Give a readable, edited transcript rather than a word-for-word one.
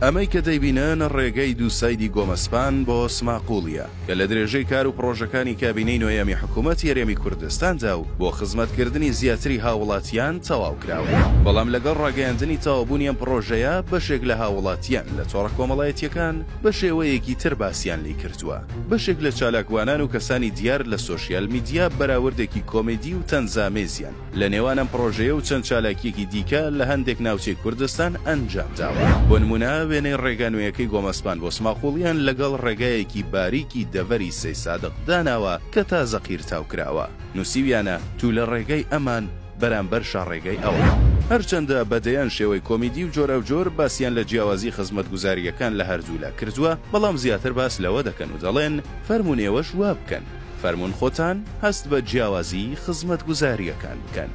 ئەمەی کە دەیبینن ڕێگەی دووسایدی گۆمەسپان بۆ سماقوڵیە کە لە درێژەی کار و پڕۆژەکانی کابینەی نۆیەمی حکوومەتی هەرێمی کوردستاندا و بۆ خزمەتکردنی زیاتری هاووڵاتیان تەواو کراوە. بەڵام لەگەڵ ڕاگەیاندنی تەواوبوونی ئەم پڕۆژەیە بەشێک لە هاووڵاتیان لە تۆڕە کۆمەڵایەتییەکان بە شێوەیەکی تر باسیان لی کردووە. بەشێک لە چالاکوانان و کەسانی دیار لە سۆشیال میدیا بەراوردێکی کۆمیدی و تەنزئامێزیان لە نێوان ئەم پڕۆژەیە و چەند چالاکییەکی دیکە لە هەندێک ناوچەی کوردستان ئەنجام داوە. بۆ نموونە وێنەی ڕێگا نوێیەکەی گۆمەسپان بۆ سماقوڵیان لەگەڵ ڕێگایەکی باریکی دەڤەری سەیسادق داناوە کە تازە قیرتاو کراوە. نووسیویانە توولە ڕێگای ئەمان بەرامبەر شاڕێگای ئەوان. هەرچەندە بە دەیان شێوەی کۆمیدی و جۆراوجۆر باسیان لە جیاوازی خزمەتگوزارییەکان لە هەردوولا کردووە، بەڵام زیاتر باس لەوە دەکەن و دەڵێن فەرموون ئێوەش وا بکەن. فەرموون خۆتان هەست بە جیاوازی خزمەتگوزارییەکان بکەن.